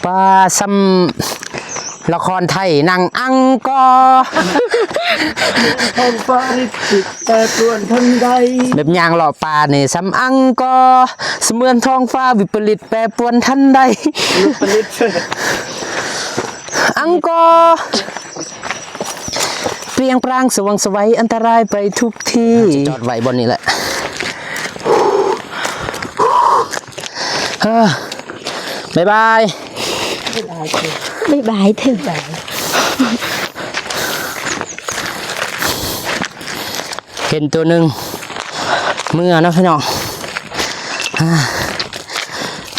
ປາ ສ່ຳລະຄອນໄທໜັງອັງກໍ ທ້ອງຟ້າວິປະລິດແປປວນທັນໃດ ແບບຍ່າງເລາະປ່ານີ້ ສ່ຳອັງກໍ ສະເໝືອນທ້ອງຟ້າວິປະລິດແປປວນທັນໃດ ວິປະລິດ ອັງກໍ ເປຍງປຣາງສະຫວ່າງສະໄຫວ ອັນຕະລາຍໄປທຸກທີ່ ຈະຈອດໄວ້ບ່ອນນີ້ແຫຼະ ເອີ ບາຍບາຍ ບາຍບາຍເທີ ບາຍບາຍເທີ ເຫັນໂຕໜຶ່ງເມືອເນາະພີ່ນ້ອງ ອາ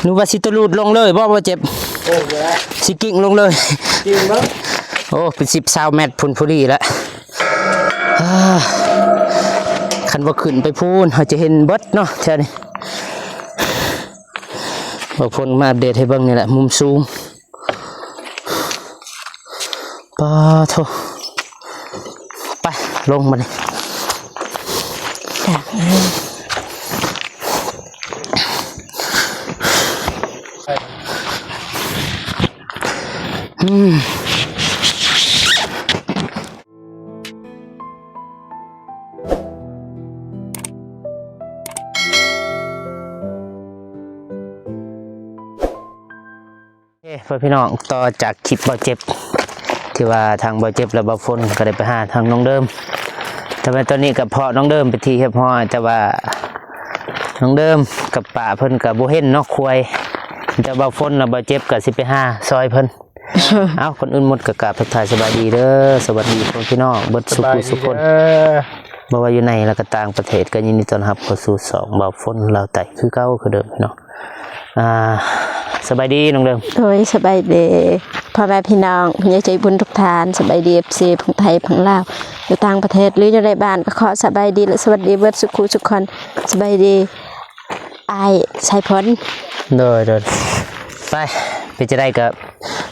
ນຶກວ່າຊິຕະຫຼຸດລົງເລີຍບໍ່ ບໍ່ເຈັບ ໂອ້ ບໍ່ໄດ້ ຊິກິ້ງລົງເລີຍ ກິ້ງເບິ່ງ ໂອ້ ເປັນສິບຊາວແມັດພຸ້ນພໍດີລະ ອາ ຄັນວ່າຂຶ້ນໄປພຸ້ນ ເຮົາຈະເຫັນເບິດເນາະແຖວນີ້ ບໍ່ພົ້ນມາອັບເດດໃຫ້ເບິ່ງນີ້ແຫຼະ ມຸມສູງ ປາໂທ ໄປ ລົງມານີ້ ອືມ. ເອີ ພໍ່ພີ່ນ້ອງ ຕໍ່ຈາກຄລິບບ່າວເຈັບ ທີ່ວ່າທາງບ່າວເຈັບ ແລະ ບ່າວຝົນກໍໄດ້ໄປຫາທາງນ້ອງເດີມ ແຕ່ວ່າຕອນນີ້ກໍເພາະນ້ອງເດີມເປັນທີ່ຮຽບຮ້ອຍ ແຕ່ວ່ານ້ອງເດີມກັບປ້າເພິ່ນກໍບໍ່ເຫັນເນາະ ຄວາຍ ແຕ່ບ່າວຝົນ ແລະ ບ່າວເຈັບກໍຊິໄປຫາຊ່ອຍເພິ່ນ. ເອົ້າ ກ່ອນອື່ນໝົດກໍກາບທັກທາຍສະບາຍດີເດີ ສະຫວັດດີພໍ່ແມ່ພີ່ນ້ອງເບິດສູ່ຜູ້ສູ່ຄົນ ສະບາຍດີເດີ ບໍ່ວ່າຢູ່ໃນ ແລະ ກໍຕ່າງປະເທດ ກໍຍິນດີຕ້ອນຮັບເຂົ້າສູ່ຊ່ອງບ່າວຝົນລາວໃຕ້ຄືເກົ່າຄືເດີມເນາະ ອ່າ ສະບາຍດີນ້ອງເດີມ ໂດຍ ສະບາຍດີພໍ່ແມ່ພີ່ນ້ອງ ຜູ້ໃຫຍ່ໃຈບຸນທຸກທ່ານ ສະບາຍດີ ເອັຟຊີ ທັງໄທທັງລາວ ຢູ່ຕ່າງປະເທດ ຫຼື ຢູ່ໃນບ້ານ ກໍຂໍສະບາຍດີ ແລະ ສະຫວັດດີເບິດສູ່ຜູ້ສູ່ຄົນ ສະບາຍດີ ອ້າຍສາຍຝົນ ໂດຍ ໂດຍ ໄປ ເປັນຈັ່ງໃດກໍ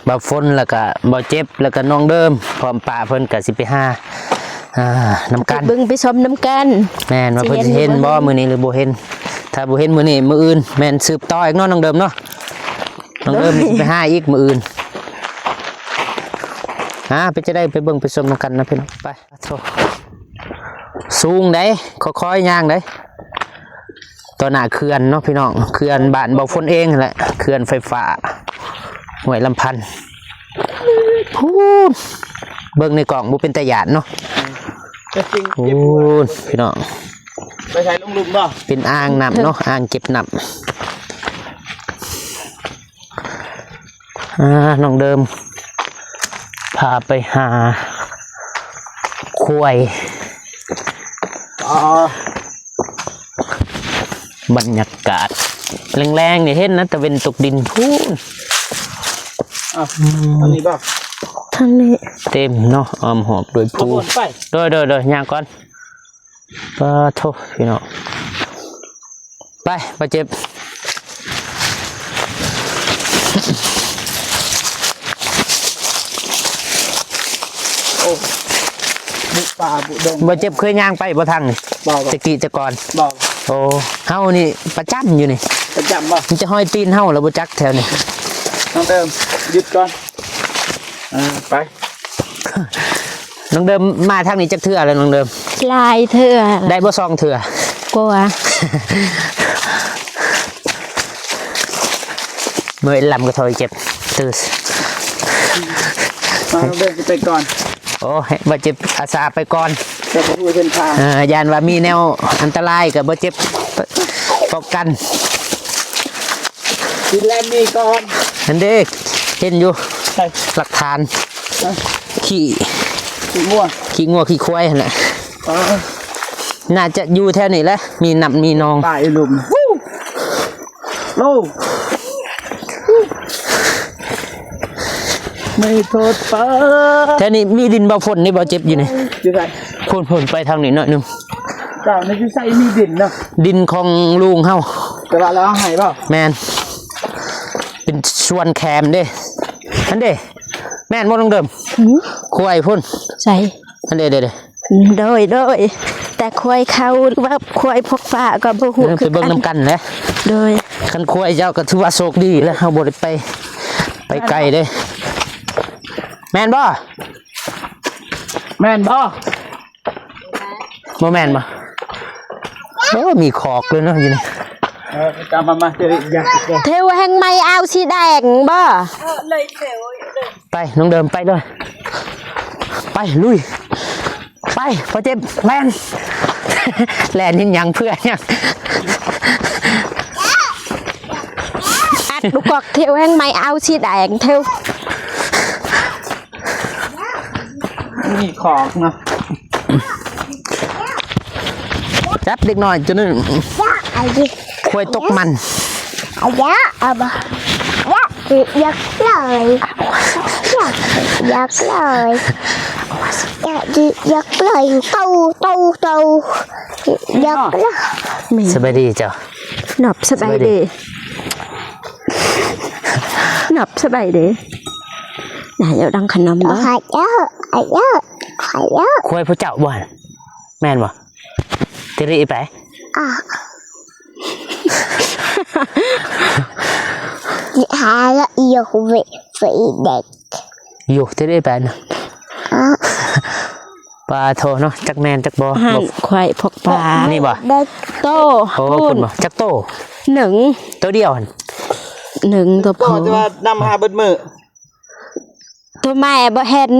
ບ່າວຝົນ ແລ້ວກໍບ່າວເຈັບ ແລ້ວກໍນ້ອງເດີມ ພ້ອມປ້າເພິ່ນກໍຊິໄປຫາ ອ່າ ນຳກັນ ເບິ່ງໄປຊົມນຳກັນ ແມ່ນວ່າເພິ່ນຊິເຫັນບໍ່ມື້ນີ້ ຫຼື ບໍ່ເຫັນ ຖ້າບໍ່ເຫັນມື້ນີ້ ມື້ອື່ນແມ່ນສືບຕໍ່ອີກເນາະ ນ້ອງເດີມເນາະ ນ້ອງເດີມ ໂດຍ ຊິໄປຫາອີກມື້ອື່ນ ອ່າ ເປັນຈັ່ງໃດ ໄປເບິ່ງໄປຊົມນຳກັນນະພີ່ນ້ອງ ໄປ ໂທ້ ສູງໃດ໋ ຄ່ອຍໆຍ່າງໃດ໋ ຕໍ່ໜ້າເຂື່ອນເນາະພີ່ນ້ອງ ເຂື່ອນບ້ານບ່າວຝົນເອງຫັ້ນແຫຼະ ເຂື່ອນໄຟຟ້າຫ້ວຍລຳພັນ ພຸ້ນ ເບິ່ງໃນກ້ອງບໍ່ເປັນຕາຢ້ານເນາະ ແຕ່ຈິງ ພຸ້ນ ພີ່ນ້ອງ ໄປໃສ່ລົງຫຼຸມບໍ່ ເປັນອ່າງນ້ຳເນາະ ອ່າງເກັບນ້ຳ. ອ່າ ນ້ອງເດີມ ພາໄປຫາຄວາຍ ອໍ ບັນຍາກາດແລງໆນີ້ເຫັນນະ ຕາເວັນຕົກດິນພຸ້ນ ອ້າວ ອືມ ທາງນີ້ບໍ່ ທາງນີ້ ເຕັມເນາະ ອ້ອມຮອບດ້ວຍພູ ໂດຍໆໆ ຍ່າງກ່ອນ ປາໂທ ພີ່ນ້ອງ ໄປ ບາດເຈັບ ໂອ້ ບຸປ່າບຸດົງ ບາດເຈັບເຄີຍຍ່າງໄປບໍ່ທາງນີ້? ບໍ່ ແຕ່ກີ້ແຕ່ກ່ອນ ບໍ່ ໂອ້ ເຮົານີ້ປະຈຳຢູ່ນີ້ ປະຈຳບໍ່? ມີແຕ່ຮອຍຕີນເຮົາແລ້ວ ບໍ່ຈັກແຖວນີ້ ນ້ອງເຕີມ ຢຸດກ່ອນ ອ່າ ໄປ ນ້ອງເດີມມາທາງນີ້ຈັກເທື່ອແລ້ວນ້ອງເດີມ? ຫຼາຍເທື່ອ ໄດ້ບໍ່ສອງເທື່ອ? ກວ່າ ເມື່ອຍລຳກະທໍຍເຈັບຕື່ ມານ້ອງເດີມຊິໄປກ່ອນ ໂອ້ ໃຫ້ບາດເຈັບອາສາໄປກ່ອນ ເຈົ້າບໍ່ຮູ້ເສັ້ນທາງ ເອີ ຢ້ານວ່າມີແນວອັນຕະລາຍກໍບໍ່ເຈັບ ປ້ອງກັນ. ຊິແລ່ນໜີກ່ອນ ຫັ້ນເດ້ ເຫັນຢູ່ ໃສ ຫຼັກຖານ ຮະ ຂີ້ ຂີ້ງົວ ຂີ້ງົວຂີ້ຄວາຍຫັ້ນແຫຼະ ອໍ ໜ້າຈະຢູ່ແຖວນີ້ແຫຼະ ມີນ້ຳມີໜອງ ປ່າອີ່ຫຼຸມ ໂລ ໄມ່ໂທດປ້າ ແຖວນີ້ມີດິນບໍ່ ຝົນນີ້ບໍ່ເຈັບຢູ່ນີ້ ຢູ່ໃສ ພຸ້ນໆ ໄປທາງນີ້ໜ້ອຍໜຶ່ງ ເຈົ້ານີ້ຢູ່ໃສມີດິນນະ ດິນຂອງລຸງເຮົາ ແຕ່ວ່າລາວໃຫ້ບໍ່ ແມ່ນ ເປັນສວນແຄມເດ້ ຫັ້ນເດ້ ແມ່ນບໍ່ນ້ອງເດີມ ຫືມ ຄວາຍພຸ້ນ ໃສ ຫັ້ນເດ້ ເດ້ ເດ້ ໂດຍ ໂດຍ ແຕ່ຄວາຍເຂົາ ຫຼືວ່າຄວາຍພວກປ້າກໍບໍ່ຮູ້ ເອີ ຄືກັນ ໄປເບິ່ງນຳກັນແຫຼະ ໂດຍ ຄັນຄວາຍເຈົ້າກໍຖືວ່າໂຊກດີແລ້ວ ເຮົາບໍ່ໄດ້ໄປ ໄປໄກເດ້. ແມ່ນບໍ່? ແມ່ນບໍ່? ບໍ່ແມ່ນບໍ່? ໂອ້ ມີຄອກເລີຍເນາະຢູ່ນີ້. ເອີ ເອົາມາ ມາ ເທວແຮງໄມ້ອາວສີແດງບໍ່? ໄປ ນ້ອງເດີມ ໄປເລີຍ. ໄປ ລຸຍ. ໄປ ພໍ່ເຈັບ ແລ່ນ ແລ່ນເຮັດຫຍັງ ເພື່ອຫຍັງ? ອັດລູກກອກ ເທວແຮງໄມ້ອາວສີແດງ ເທວ. ມີຂອງເນາະ. ຈັບເດັກນ້ອຍໂຕໜຶ່ງ. ຄວາຍຕົກມັນ. ຢາກ ຢາກ ຢາກເລີຍ ຢາກ ຢາກເລີຍ ຢາກ ຢາກເລີຍ ເຕົາ ເຕົາ ເຕົາ ຢາກເລີຍ. ສະບາຍດີເຈົ້າ. ນອບ ສະບາຍດີ. ນອບ ສະບາຍດີ. ນາຍເອົາດັງຂະໜົມບໍ່? ຄວາຍຜູ້ເຈົ້າບໍ່? ແມ່ນບໍ່? ຕິລິໄປ ອາ ຫາລະອີໂຍເວເຟເດັກ ໂຍ ຕິລິໄປນະ. ອາ ປາໂທເນາະ ຈັກແມ່ນຈັກບໍ່. ຫັ້ນ ບໍ່ ຄວາຍພວກປາ ນີ້ບໍ່? ເດັກໂຕ. ໂອ້ ພຸ້ນ ພຸ້ນບໍ່? ຈັກໂຕ? ໜຶ່ງ ໂຕດຽວຫັ້ນ ໜຶ່ງໂຕ. ໂຕ ໂຕ ທີ່ວ່ານຳຫາເບິດມື້. ໂຕແມ່ບໍ່ເຫັນ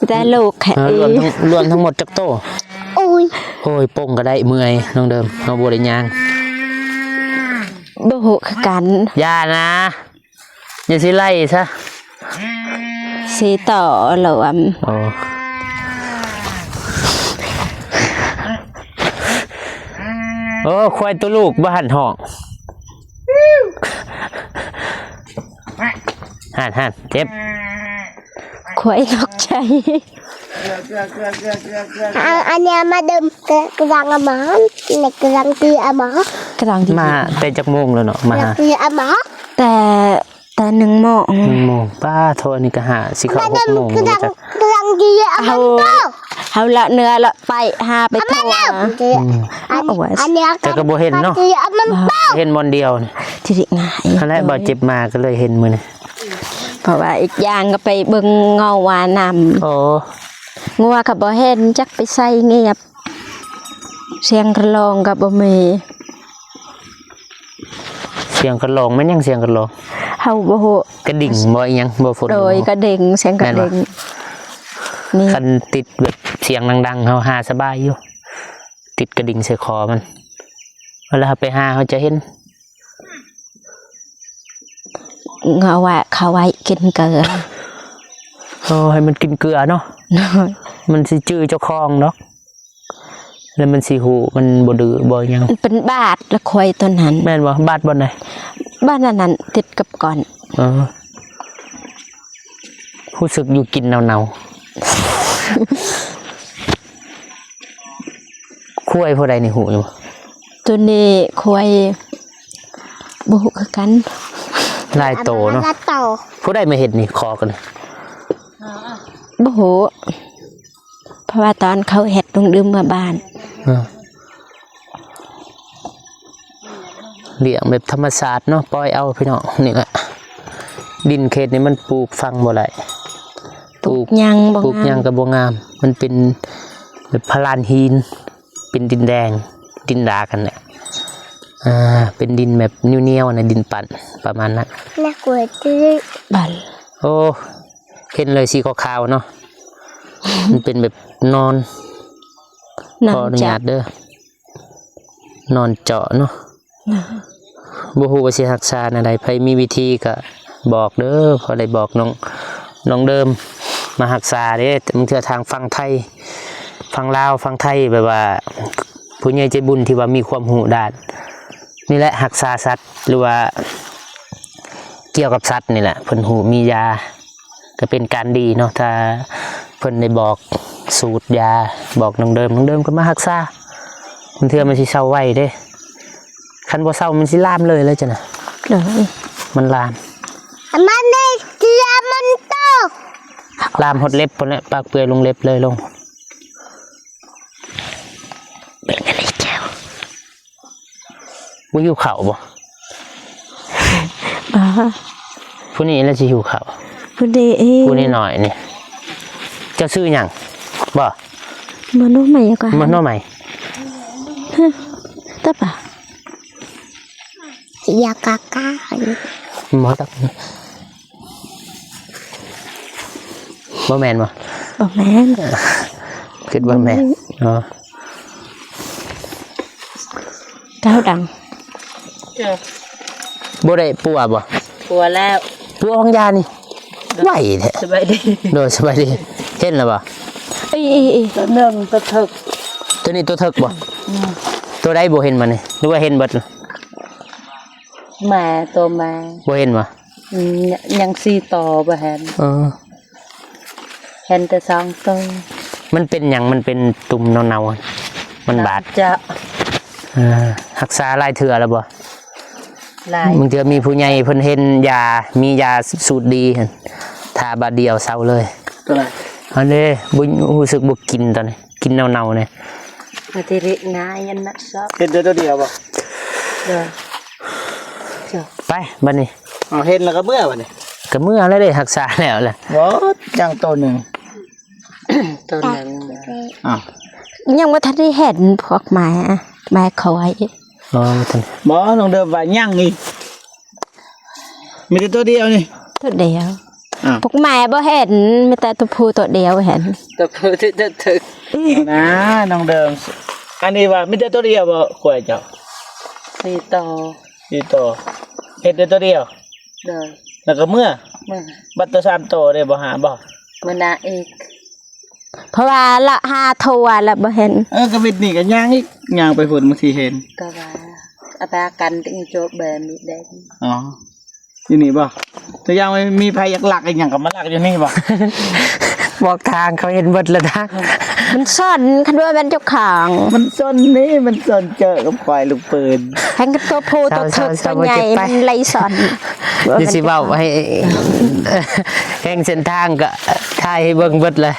ແຕ່ລູກແຄ່ ເອີ ລວມທັງ ລວມທັງໝົດຈັກໂຕ? ໂອ້ຍ ໂອ້ຍ ປົງກໍໄດ້ ເມື່ອຍ ນ້ອງເດີມ ເຮົາບໍ່ໄດ້ຍ່າງ. ບໍ່ຮູ້ຄືກັນ. ຢ່ານະ ຢ່າຊິໄລ່ຊະ ຊິຕໍ່ລວມ. ໂອ້ ໂອ້ ຄວາຍໂຕລູກບໍ່ຫັ້ນຮ້ອງ. ຫັ້ນໆ ເຈັບ ຄວາຍຕົກໃຈ. ອັນ ອັນນີ້ມາເດີມ ກະລັງອາໝາ ກະລັງຕີອາໝາ ກະລັງຕີ ມາແຕ່ຈັກໂມງແລ້ວເນາະ ມາຫາ ກະລັງຕີອາໝາ ແຕ່ ແຕ່ໜຶ່ງໂມງ ໜຶ່ງໂມງ. ປ້າໂທ ອັນນີ້ກະຫາ ຊິເຂົ້າຫົກໂມງ ກະລັງ ກະລັງຕີອາໝາ. ເຮົາ ເຮົາລະເນື້ອລະໄປ ຫາໄປທົ່ວ. ອືມ ອັນ ອັນນີ້ ແຕ່ກະບໍ່ເຫັນເນາະ ເຫັນບ່ອນດຽວນີ້ ທີ່ໄດ້ງ່າຍ. ຫັ້ນແຫຼະ ບ່າວເຈັບມາກະເລີຍເຫັນມື້ນີ້. ເພາະວ່າອີກຢ່າງກໍໄປເບິ່ງງົວນຳ. ໂອ້ ງົວກໍບໍ່ເຫັນ ຈັກໄປໃສງຽບ. ສຽງກະລອງກໍບໍ່ມີ. ສຽງກະລອງ ແມ່ນຫຍັງສຽງກະລອງ? ເຮົາບໍ່ຮູ້. ກະດິ່ງບໍ່ ອີຫຍັງບໍ່ ຝົນ? ໂດຍ ກະດິ່ງ ສຽງກະດິ່ງ. ແມ່ນບໍ່? ນີ້ ຄັນຕິດແບບສຽງດັງໆ ເຮົາຫາສະບາຍຢູ່ ຕິດກະດິ່ງໃສ່ຄໍມັນ ເວລາເຮົາໄປຫາເຮົາຈະເຫັນ. ເອົາວ່າເຂົາໄວ້ກິນເກືອ. ໂອ້ ໃຫ້ມັນກິນເກືອເນາະ. ໂດຍ ມັນຊິຈື່ເຈົ້າຂອງດອກ ແລ້ວມັນຊິຮູ້ ມັນບໍ່ດື້ບໍ່ຫຍັງ. ມັນເປັນບາດລະຄວາຍຕົວນັ້ນ. ແມ່ນບໍ່? ບາດບ່ອນໃດ? ບາດອັນນັ້ນ ຕິດກັບກ້ອນ. ເອີ ຮູ້ສຶກຢູ່ກິ່ນເນົ່າໆ. ຄວາຍຜູ້ໃດນີ້ ຮູ້ຢູ່ບໍ່? ໂຕນີ້ຄວາຍ ບໍ່ຮູ້ຄືກັນ. ຫຼາຍໂຕເນາະ. ຜູ້ໃດມາເຮັດນີ້ ຂໍກັນ? ບໍ່ຮູ້ ເພາະວ່າຕອນເຂົາເຮັດ ລຸງດື່ມເມືອບ້ານ. ເອີ ລ້ຽງແບບທຳມະຊາດເນາະ ປ່ອຍເອົາ ພີ່ນ້ອງ. ນີ້ແຫຼະ ດິນເຂດນີ້ມັນປູກຝັງບໍ່ໄດ້ ປູກຫຍັງບໍ່ ປູກຫຍັງກໍບໍ່ງາມ. ມັນເປັນແບບພະລານຫີນ ເປັນດິນແດງ ດິນດາກັນແຫຼະ. ອ່າ ເປັນດິນແບບໜຽວໆນະ ດິນປັ້ນ ປະມານນັ້ນ. ໜ້າກົວຕື້ບັນ. ໂອ້ ເຫັນເລີຍ ສີຂາວໆເນາະ. ມັນເປັນແບບນອນ ນອນ ຂໍອະນຸຍາດເດີ ນອນເຈາະເນາະ. ບໍ່ຮູ້ວ່າຊິຮັກສາແນວໃດ ໃຜມີວິທີກະບອກເດີ ພໍໄດ້ບອກນ້ອງ ນ້ອງເດີມມາຮັກສາເດ້. ບາງເທື່ອທາງຝັ່ງໄທ ຝັ່ງລາວ ຝັ່ງໄທ ແບບວ່າຜູ້ໃຫຍ່ໃຈບຸນທີ່ວ່າມີຄວາມຮູ້ດ້ານນີ້ແຫຼະ ຮັກສາສັດ ຫຼືວ່າກ່ຽວກັບສັດນີ້ແຫຼະ ເພິ່ນຮູ້ມີຢາ ກໍເປັນການດີເນາະ ຖ້າເພິ່ນໄດ້ບອກສູດຢາ ບອກນ້ອງເດີມ ນ້ອງເດີມກໍມາຮັກສາ. ບາງເທື່ອມັນຊິເຊົາໄວເດ້ ຄັນບໍ່ເຊົາມັນຊິລາມເລີຍ ແລ້ວຈັ່ງນະ. ໂດຍ ມັນລາມ ມັນເລີຍລາມ ມັນໂຕ ລາມຮອດເລັບພຸ້ນແຫຼະ ປາກເປືອຍລົງເລັບເລີຍ ລົງ. ເປັນອັນນີ້ແຈ່ວ. ບໍ່ຫິວເຂົ້າບໍ່? ບໍ່. ຜູ້ນີ້ລະຊິຫິວເຂົ້າ. ຜູ້ນີ້ເອງ ຜູ້ນ້ອຍໆນີ້. ເຈົ້າຊື່ຫຍັງ? ບໍ່ ບໍ່ໂນໃໝ່ກວ່າ ບໍ່ໂນໃໝ່. ຮະ ຕະປະ ຢາກາກາ ບໍ່ຕະ ບໍ່ແມ່ນບໍ່? ບໍ່ແມ່ນ ຄິດວ່າແມ່ນ. ອໍ ເຈົ້າດັງ ເຈົ້າ ບໍ່ໄດ້ປົວບໍ່? ປົວແລ້ວ ປົວຂອງຢານີ້ ໄວແທ້. ສະບາຍດີ ໂດຍ ສະບາຍດີ. ເຫັນແລ້ວບໍ່? ເອີ ໂຕໜຶ່ງ ໂຕເຖິກ. ໂຕນີ້ໂຕເຖິກບໍ່? ອືມ ໂຕໃດບໍ່ເຫັນມານີ້ ຫຼືວ່າເຫັນເບິດ? ແມ່ ໂຕແມ່ ບໍ່ເຫັນບໍ່? ອືມ ຍັງສີ່ໂຕບໍ່ເຫັນ. ເອີ ເຫັນແຕ່ສອງໂຕ. ມັນເປັນຫຍັງ? ມັນເປັນຕຸ່ມເນົ່າໆ ມັນບາດ. ເຈົ້າ ເອີ ຮັກສາຫຼາຍເທື່ອແລ້ວບໍ່? ຫຼາຍ ບາງເທື່ອມີຜູ້ໃຫຍ່ເພິ່ນເຫັນຢາ ມີຢາສູດດີຫັ້ນ ທາບາດດຽວເຊົາເລີຍ. ຕົວໃດ? ອັນນີ້ ບໍ່ ຮູ້ສຶກບໍ່ກິນຕອນນີ້ ກິນເນົ່າໆນີ້. ມາຕິລິນາຍັນນະຊອກ ເຮັດໄດ້ຕົວດຽວບໍ່? ເດີ ເຈົ້າ ໄປບາດນີ້. ເອົາ ເຫັນແລ້ວກໍເມືອບາດນີ້. ກໍເມືອແລ້ວເດ້ ຮັກສາແລ້ວແຫຼະ. ບໍ່ ຍັງໂຕໜຶ່ງ ໂຕໜຶ່ງ. ອ້າວ ຍັງບໍ່ທັນໄດ້ເຫັນພວກໝາ ໝາຄວາຍ. ອໍ ບໍ່ທັນ ບໍ່ ນ້ອງເດີມວ່າຍັງອີກ. ມີແຕ່ໂຕດຽວນີ້ ໂຕດຽວ. ອ້າວ ພວກແມ່ບໍ່ເຫັນ ມີແຕ່ໂຕຜູ້ໂຕດຽວເຫັນ ໂຕຜູ້ທີ່ຈະຖືກນະ ນ້ອງເດີມ. ອັນນີ້ວ່າມີແຕ່ໂຕດຽວບໍ່ ຄວາຍເຈົ້າ? ສີ່ໂຕ ສີ່ໂຕ ເຮັດໄດ້ໂຕດຽວ. ໂດຍ ແລ້ວກໍເມືອ ເມືອ. ບັດໂຕສາມໂຕເດ້ ບໍ່ຫາບໍ່? ມື້ໜ້າອີກ. ເພາະວ່າລະຫາທົ່ວລະບໍ່ເຫັນ. ເອີ ກະວິດນີ້ກະຍ່າງອີກ ຍ່າງໄປພຸ້ນບາງທີເຫັນ. ກະວ່າອາປາກັນຕິງໂຈແບມີແດງ. ອໍ ຢູ່ນີ້ບໍ່? ຕົວຢ່າງມີໃຜຢາກລັກອີ່ຫຍັງກະມາລັກຢູ່ນີ້ບໍ່? ບອກທາງເຂົາເຫັນເບິດລະນະ. ມັນສົນ ຄັນວ່າແມ່ນເຈົ້າຂອງ. ມັນສົນນີ້ ມັນສົນເຈີກັບຄວາຍລູກປືນ. ແຮງໂຕໂພໂຕເຖິກໂຕໃຫຍ່ ມັນໄລ່ສອນ. ດຽວຊິເວົ້າໃຫ້ ແຮງເສັ້ນທາງກະຖ່າຍໃຫ້ເບິ່ງເບິດລະ.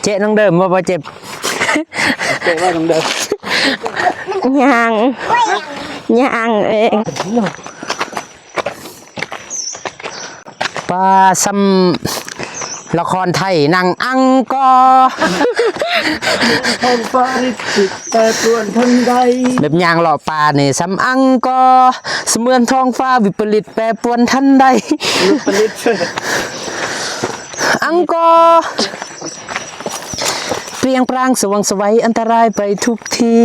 ເຈະນ້ອງເດີມບໍ່ ບໍ່ເຈັບ ເຈະວ່ານ້ອງເດີມ ຍ່າງ ຍ່າງເອງ. ປາ ຊ່ຳລະຄອນໄທ ນາງອັງກໍ ທ້ອງຟ້າວິປະລິດແປປວນທັນໃດ. ແບບຍ່າງເລາະປ່ານີ້ ຊ່ຳອັງກໍ ສະເໝືອນທ້ອງຟ້າວິປະລິດແປປວນທັນໃດ. ວິປະລິດ ອັງກໍ ປຽງປຣາງສະຫວ່າງສະໄຫວ ອັນຕະລາຍໄປທຸກທີ່.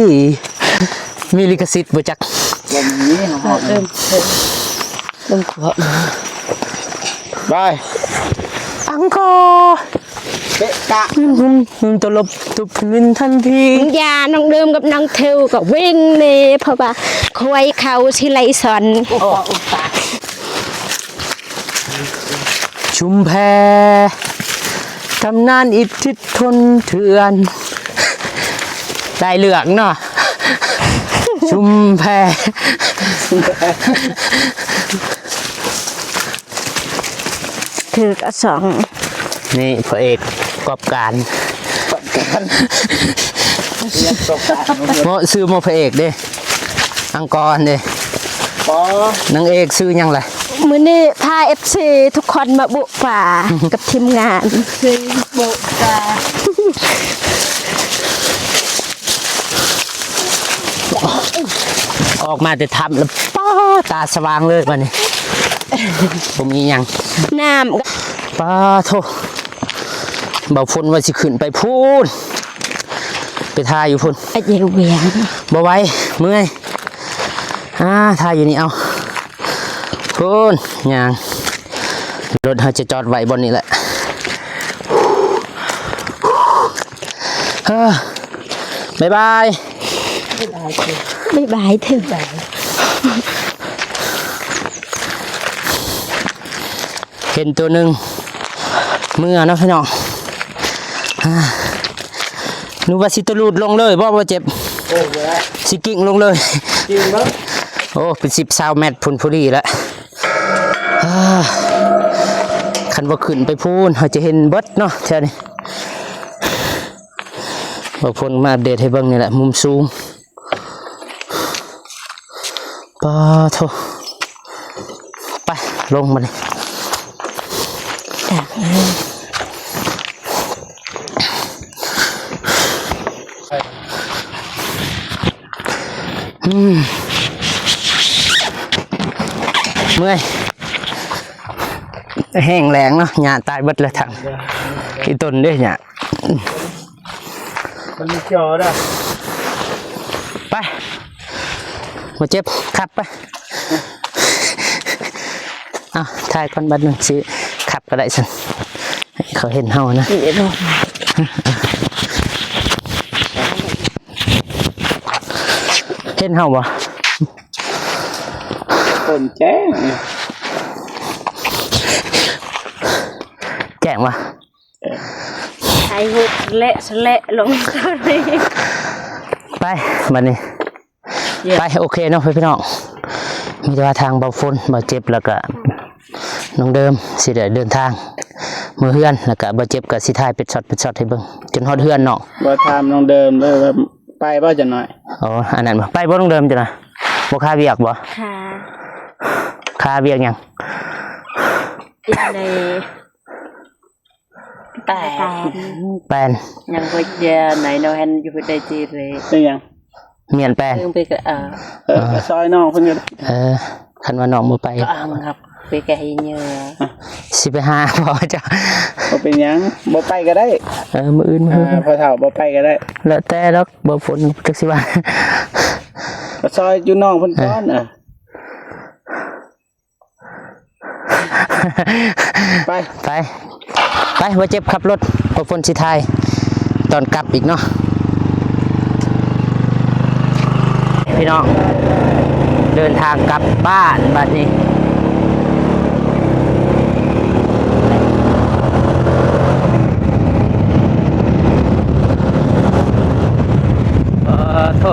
ມີລິຂະສິດບໍ່ຈັກ? ບໍ່ມີ. ໄປ ອັງກໍ ເປະກະ ຕະຫຼົບຕຸບນິນທັນທີ. ຢ່າ ນ້ອງເດີມກັບນ້ອງເທວກໍວິ່ງເນ ເພາະວ່າຄວາຍເຂົາຊິໄລ່ສອນ. ຊຸມແພ ຕຳນານອິດທິດທົນເຖື່ອນ ໄດ້ເລື່ອງເນາະ ຊຸມແພ ຖືກອະສອງ. ນີ້ພະເອກກອບການ ເໝາະຊື່ໝໍພະເອກເດ້ ອັງກໍເດ້. ນາງເອກຊື່ຫຍັງລະ? ມື້ນີ້ພາເອັບຊີທຸກຄົນມາບຸປ່າກັບທີມງານ ເອັບຊີບຸປ່າ. ອອກມາແຕ່ຖ້ຳລະ ປ້າ ຕາສະຫວ່າງເລີຍບາດນີ້ ບໍ່ມີຫຍັງ ນ້ຳ ປ້າໂທ້. ບ່າວຝົນວ່າຊິຂຶ້ນໄປພຸ້ນ ໄປຖ່າຍຢູ່ພຸ້ນ ອາເຈວຽງ ບໍ່ໄຫວ ເມື່ອຍ. ອ່າ ຖ່າຍຢູ່ນີ້ເອົາ ພຸ້ນ ຍ່າງ ລົດເຮົາຈະຈອດໄວ້ບ່ອນນີ້ແຫຼະ. ເອີ ບາຍບາຍ ບາຍບາຍເທີ. ເຫັນໂຕໜຶ່ງເມືອເນາະພີ່ນ້ອງ. ອ່າ ນຶກວ່າຊິຕະລູດລົງເລີຍບໍ່ ບໍ່ເຈັບ? ເອີ ບໍ່ໄດ້ ຊິກິ້ງລົງເລີຍ ກິ້ງເບິ່ງ. ໂອ້ ເປັນສິບຊາວແມັດພຸ້ນ ພໍດີລະ. ອ່າ ຄັນວ່າຂຶ້ນໄປພຸ້ນ ເຮົາຈະເຫັນເບິດເນາະແຖວນີ້. ບໍ່ຝົນມາອັບເດດໃຫ້ເບິ່ງນີ້ແຫຼະ ມຸມສູງ. ປາໂທ ໄປ ລົງມານີ້. ອືມ ເມື່ອຍ ແຫ້ງແລ້ງເນາະ ຫຍ້າຕາຍເບິດແລ້ວທາງ ອີ່ຕົນເດ້ຫຍ້າ. ມັນມີຈອດາ ໄປ ບໍ່ເຈັບ ຂັບໄປ. ເອົາ ຖ່າຍກ່ອນບັດໜຶ່ງ ຊິຂັບກໍໄດ້ຊັ້ນ ໃຫ້ເຂົາເຫັນເຮົານະ. ເຫັນເຮົາບໍ່? ຄົນແຈ້ງ ແຈ້ງບໍ່? ຖ່າຍຮູບແລະສະແລະລົງ ໄປ ບັດນີ້ ໄປ ໂອເຄເນາະພີ່ນ້ອງ. ມີແຕ່ວ່າທາງເບົາຝົນ ເບົາເຈັບ ແລ້ວກະນ້ອງເດີມ ຊິໄດ້ເດີນທາງເມືອເຮືອນ ແລ້ວກະເບົາເຈັບກະຊິຖ່າຍເປັດຊັອດເປັດຊັອດໃຫ້ເບິ່ງ ຈົນຮອດເຮືອນເນາະ. ບໍ່ຖາມນ້ອງເດີມເດີ ວ່າໄປບໍ່ຈັກໜ້ອຍ. ອໍ ອັນນັ້ນບໍ່ ໄປບໍ່ນ້ອງເດີມ? ຈັ່ງໃດ ບໍ່ຄາວຽກບໍ່? ຄາ ຄາວຽກຫຍັງ? ວຽກໃນ ແປນ ແປນ ຍັງບໍ່ເຈອໃນນ້ອງແຮນຢູ່ໄດ້ຈີເລ ເປັນຫຍັງ? ມຽນແປນ ເອີ ເອີ ໄປຊ່ອຍນ້ອງເພິ່ນກໍໄດ້. ເອີ ຄັນວ່ານ້ອງບໍ່ໄປ ກໍອັງຄັບ ໄປໄກເຍ ຊິໄປຫາພໍ່ເຈົ້າ. ບໍ່ເປັນຫຍັງ ບໍ່ໄປກໍໄດ້. ເອີ ມື້ອື່ນ ມື້ອື່ນ ພໍ່ເຖົ້າບໍ່ໄປກໍໄດ້ ແລ້ວແຕ່ດອກ. ບໍ່ຝົນຈັກຊິວ່າ ກໍຊ່ອຍຈຸນ້ອງເພິ່ນກ່ອນ. ເອີ ໄປ ໄປ ໄປ ບໍ່ເຈັບ ຂັບລົດ ບໍ່ຝົນຊິຖ່າຍຕອນກັບອີກເນາະ ພີ່ນ້ອງ. ເດີນທາງກັບບ້ານບັດນີ້. ເອີ ໂທ້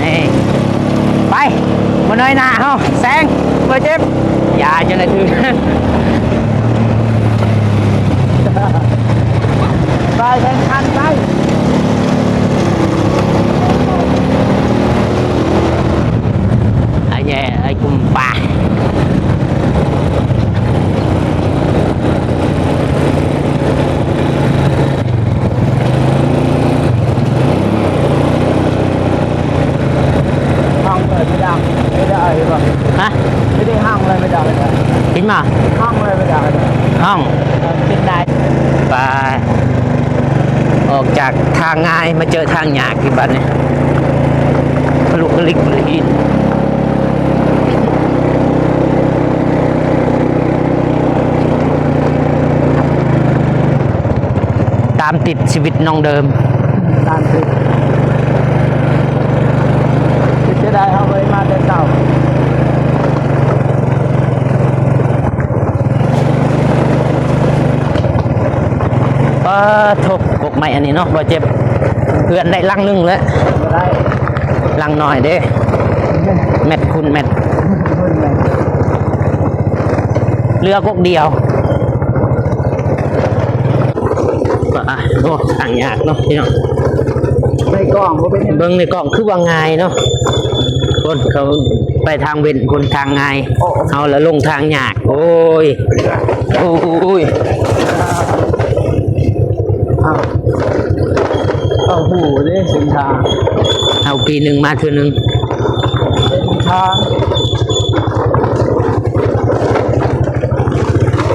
ນີ້ ໄປ ບໍ່ນ້ອຍໜ້າເຮົາ ແຊງ ບໍ່ເຈັບ ຢ່າ ຈັ່ງໃດຖືກ. ໄປ ແຂ່ງຂັນໄປ ໄອ້ແຍ່ ໄອ້ກຸມປາ. ຫ້ອງເລີຍໄມ່ໄດ້ ໄມ່ໄດ້ບໍ່? ຮະ? ໄມ່ໄດ້ຫ້ອງເລີຍໄມ່ໄດ້ ເຫັນບໍ່? ຫ້ອງເລີຍໄມ່ໄດ້ ຫ້ອງ ເອີ ເປັນໄດ້. ໄປ ອອກຈາກທາງງ່າຍ ມາເຈີທາງຍາກອີກບັດນີ້ ຄະລຸກຄະລິກ ຕາມຕິດຊີວິດນ້ອງເດີມ. ຕາມຕິດ ເຮັດຈັ່ງໃດເຮົາບໍ່ໄດ້ມາແຕ່ເຊົ້າ. ປາໂທ້ ກົກໄມ້ອັນນີ້ເນາະ ບໍ່ເຈັບ. ເຮືອນໄດ້ຫຼັງໜຶ່ງແລ້ວ ບໍ່ໄດ້ ຫຼັງໜ້ອຍເດ້ ແມັດຄູນແມັດ ເຫຼືອກົກດຽວ. ໂອ້ ທາງຍາກເນາະພີ່ນ້ອງ ໃນກ້ອງບໍ່ເປັນຫຍັງ ເບິ່ງໃນກ້ອງຄືວ່າງ່າຍເນາະ. ຄົນເຂົາໄປທາງເວັ້ນ ຄົນທາງງ່າຍ ເຮົາລະລົງທາງຍາກ. ໂອ້ຍ ໂອ້ຍ ເຮົາ ເຮົາຮູ້ເດ້ເສັ້ນທາງ ເຮົາປີໜຶ່ງມາເທື່ອໜຶ່ງ. ເສັ້ນທາງ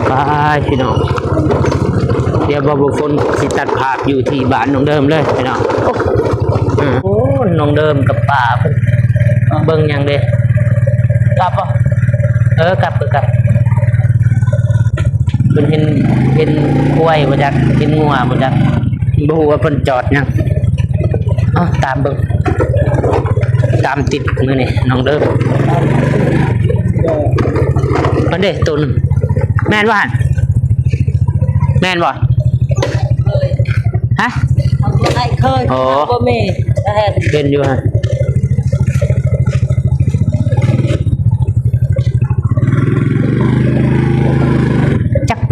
ໄປພີ່ນ້ອງ ດຽວບ່າວຝົນຊິຕັດພາບຢູ່ທີ່ບ້ານນ້ອງເດີມເລີຍພີ່ນ້ອງ. ໂອ້ ອືມ ໂອ້ ນ້ອງເດີມກັບປ້າເພິ່ນເບິ່ງຫຍັງເດ້. ກັບບໍ່? ເອີ ກັບ ເອີ ກັບ. ເພິ່ນເຫັນ ເຫັນຄວາຍບໍ່ຈັກ ເຫັນງົວບໍ່ຈັກ ບໍ່ຮູ້ວ່າເພິ່ນຈອດຫຍັງ. ເອົາ ຕາມເບິ່ງ ຕາມຕິດມື້ນີ້ນ້ອງເດີ ເພິ່ນເດ້ໂຕໜຶ່ງ ແມ່ນບໍ່ຫັ້ນ? ແມ່ນບໍ່? ຮະ? ເຮົາບໍ່ໄດ້ເຄີຍ ອໍ ບໍ່ມີ ເຫັນຢູ່ຫັ້ນ.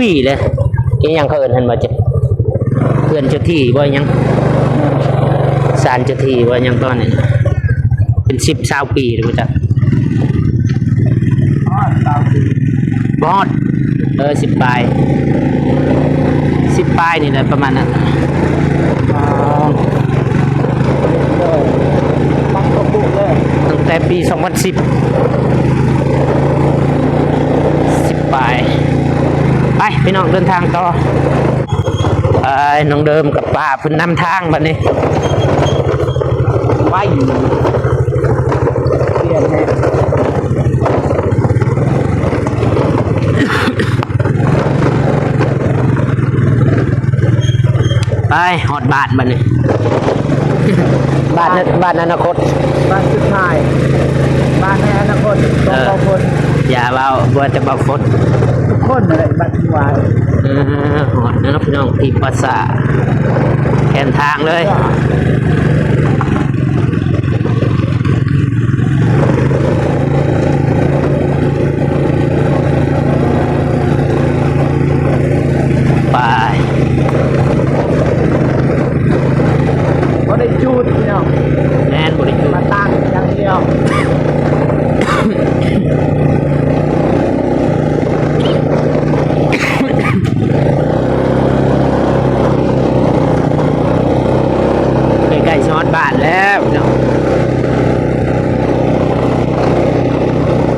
ປີເລີຍ. ອີຫຍັງເຂົາເອີ້ນຫັ້ນວ່າ ເຮືອນເຈົ້າທີ່ບໍ່ ອີຫຍັງ ສານເຈົ້າທີ່ບໍ່ ອີຫຍັງຕອນນີ້ ເປັນສິບຊາວປີແລ້ວບໍ່ຈັກ. ຮອດຊາວປີ ບໍ່ຮອດ ເອີ ສິບປາຍ ສິບປາຍນີ້ແຫຼະ ປະມານນັ້ນ. ອໍ ຕັ້ງແຕ່ປີສອງພັນສິບ ສິບປາຍ. ໄປ ພີ່ນ້ອງ ເດີນທາງຕໍ່. ໄປ ນ້ອງເດີມກັບປ້າເພິ່ນນຳທາງບັດນີ້. ໄປ ປ່ຽນແຮງ. ໄປ ຮອດບ້ານບັດນີ້. ບ້ານ ບ້ານອະນາຄົດ ບ້ານສຸດທ້າຍ ບ້ານໃນອະນາຄົດ ເອີ ຂອງເຮົາຄົນ. ຢ່າເວົ້າ ບໍ່ແຕ່ເວົ້າຄົນ ທຸກຄົນນັ້ນແຫຼະ ບ້ານທຸ່ງວາຍ. ເອີ ຮອດແລ້ວເນາະ ພີ່ນ້ອງ ທີ່ປາສາດ ແຄມທາງເລີຍ. ໄປ ບໍ່ໄດ້ຈູດ ພີ່ນ້ອງ. ແມ່ນ ບໍ່ໄດ້ຈູດ ມາຕັ້ງຢ່າງດຽວ. ໃກ້ໆຊິຮອດບ້ານແລ້ວເນາະ.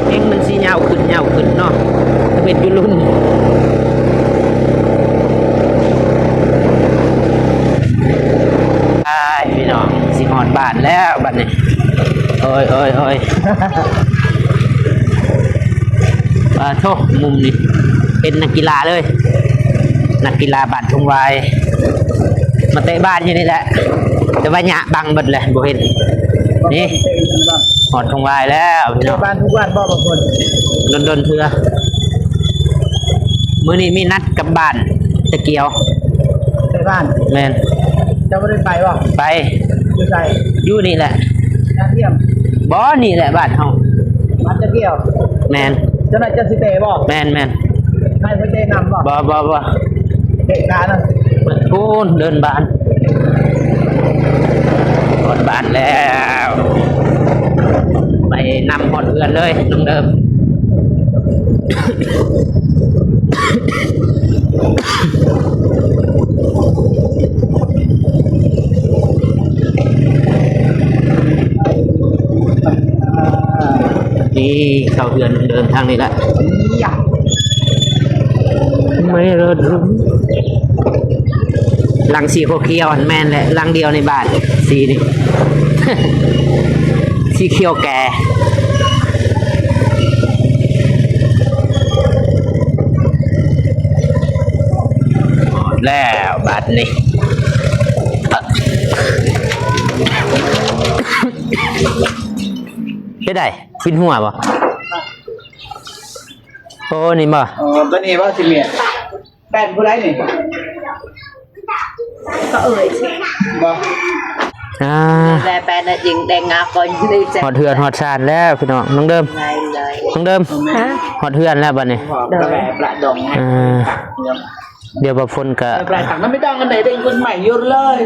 ເພງມັນຊິຍາວຂຶ້ນ ຍາວຂຶ້ນເນາະ ເຮັດຢູ່ລຸ້ນ. ອ້າຍ ພີ່ນ້ອງ ຊິຮອດບ້ານແລ້ວບັດນີ້. ໂອ້ຍ ໂອ້ຍ ໂອ້ຍ ປາໂທ້ ມຸມນີ້ເປັນນັກກິລາເລີຍ ນັກກິລາບ້ານທົ່ງວາຍ ມາເຕະບານຢູ່ນີ້ແຫຼະ ແຕ່ວ່າຫຍ້າບັງເບິດແຫຼະ ບໍ່ເຫັນ. ນີ້ ຮອດທົ່ງວາຍແລ້ວ ພີ່ນ້ອງ. ເຕະບານທຸກວັນບໍ່ ບາງຄົນ? ດົນໆເທື່ອ. ມື້ນີ້ມີນັດກັບບ້ານຕະກຽວ ໄປບ້ານ. ແມ່ນ. ເຈົ້າບໍ່ໄດ້ໄປບໍ່? ໄປ. ຢູ່ໃສ? ຢູ່ນີ້ແຫຼະ. ນາທ່ຽມ? ບໍ່ ນີ້ແຫຼະບ້ານເຮົາ. ບ້ານຕະກຽວ? ແມ່ນ. ເຈົ້າໜ້າຈະຊິເຕະບໍ່? ແມ່ນໆ. ໃຫ້ເພິ່ນເຕະນຳບໍ່? ບໍ່ໆໆ. ເຕະການະ ພຸ້ນເດີ່ນບ້ານ ຮອດບ້ານແລ້ວ ໄປນຳຮອດເຮືອນເລີຍນ້ອງເດີມ. ນີ້ເຂົ້າເຮືອນເດີມທາງນີ້ລະ. ໄມ້ລະດຸມ ຫຼັງສີຂຽວໆຫັ້ນແມ່ນແຫຼະ ຫຼັງດຽວໃນບ້ານ ສີນີ້ ສີຂຽວແກ່. ຮອດແລ້ວບາດນີ້ ເຮັດໃດ? ວິນຫົວບໍ່? ໂອ້ ນີ້ບໍ່? ອໍ ຕົວນີ້ບໍ່? ຊິເມນ ແປນຜູ້ໃດນີ້? ກໍເອີຍ ບໍ່? ອ່າ ແປນ ແປນຈິງແດງງາກ່ອນ ຮອດເຮືອນຮອດຊານແລ້ວພີ່ນ້ອງ. ນ້ອງເດີມ ນ້ອງເດີມ ຮະ? ຮອດເຮືອນແລ້ວບັດນີ້ ເດີ ອ່າ ດຽວບ່າວຝົນກະ ແບບຫຼາຍຕັງນຳໄປດອງອັນໃດໄດ້ຄົນໃໝ່ຢູ່ເລີຍ.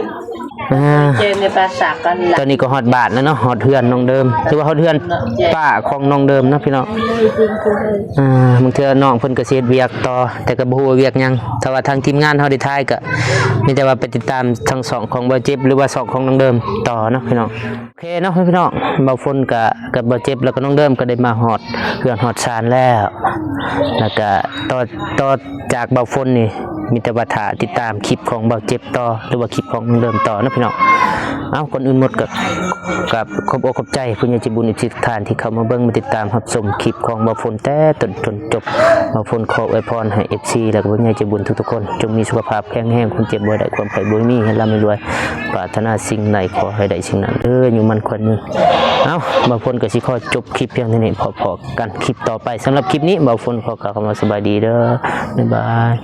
ອ່າ ເຈນໃນພາສາກັນລະ ຕອນນີ້ກໍຮອດບ້ານແລ້ວເນາະ ຮອດເຮືອນນ້ອງເດີມ ຫຼືວ່າຮອດເຮືອນປ້າຂອງນ້ອງເດີມເນາະພີ່ນ້ອງ. ອ່າ ບາງເທື່ອນ້ອງເພິ່ນກໍຊິເຮັດວຽກຕໍ່ ແຕ່ກໍບໍ່ຮູ້ວ່າວຽກຫຍັງ. ຖ້າວ່າທາງທີມງານເຮົາໄດ້ຖ່າຍ ກໍມີແຕ່ວ່າໄປຕິດຕາມທາງຊ່ອງຂອງບ່າວເຈັບ ຫຼືວ່າຊ່ອງຂອງນ້ອງເດີມຕໍ່ເນາະພີ່ນ້ອງ. ໂອເຄເນາະພີ່ນ້ອງ ບ່າວຝົນກະ ກັບບ່າວເຈັບ ແລ້ວກໍນ້ອງເດີມກໍໄດ້ມາຮອດເຮືອນຮອດຊານແລ້ວ ແລ້ວກະຕໍ່ ຕໍ່ຈາກບ່າວຝົນນີ້ ມີແຕ່ວ່າຖ້າຕິດຕາມຄລິບຂອງບ່າວເຈັບຕໍ່ ຫຼືວ່າຄລິບຂອງນ້ອງເດີມຕໍ່ເນາະພີ່ນ້ອງ. ເອົ້າ ກ່ອນອື່ນໝົດກໍ ກໍຂອບອົກຂອບໃຈຜູ້ໃຫຍ່ໃຈບຸນ ເອັຟຊີ ທຸກທ່ານທີ່ເຂົ້າມາເບິ່ງ ມາຕິດຕາມຮັບຊົມຄລິບຂອງບ່າວຝົນແຕ່ຕົ້ນຈົນຈົບ. ບ່າວຝົນຂໍອວຍພອນໃຫ້ ເອັຟຊີ ແລ້ວກໍຜູ້ໃຫຍ່ໃຈບຸນທຸກໆຄົນ ຈົ່ງມີສຸຂະພາບແຂງແຮງ ຄວາມເຈັບບໍ່ໃຫ້ໄດ້ ຄວາມໄຂ້ບໍ່ໃຫ້ມີ ໃຫ້ລ່ຳໃຫ້ລວຍ ປາດຖະໜາສິ່ງໃດຂໍໃຫ້ໄດ້ສິ່ງນັ້ນເດີ ຢູ່ໝັ້ນຂວັນຍືນ. ເອົ້າ ບ່າວຝົນກໍຊິຂໍຈົບຄລິບພຽງເທົ່ານີ້ ພໍ້ກັນຄລິບຕໍ່ໄປ. ສຳລັບຄລິບນີ້ ບ່າວຝົນຂໍກ່າວຄຳວ່າສະບາຍດີເດີ ບາຍບາຍ.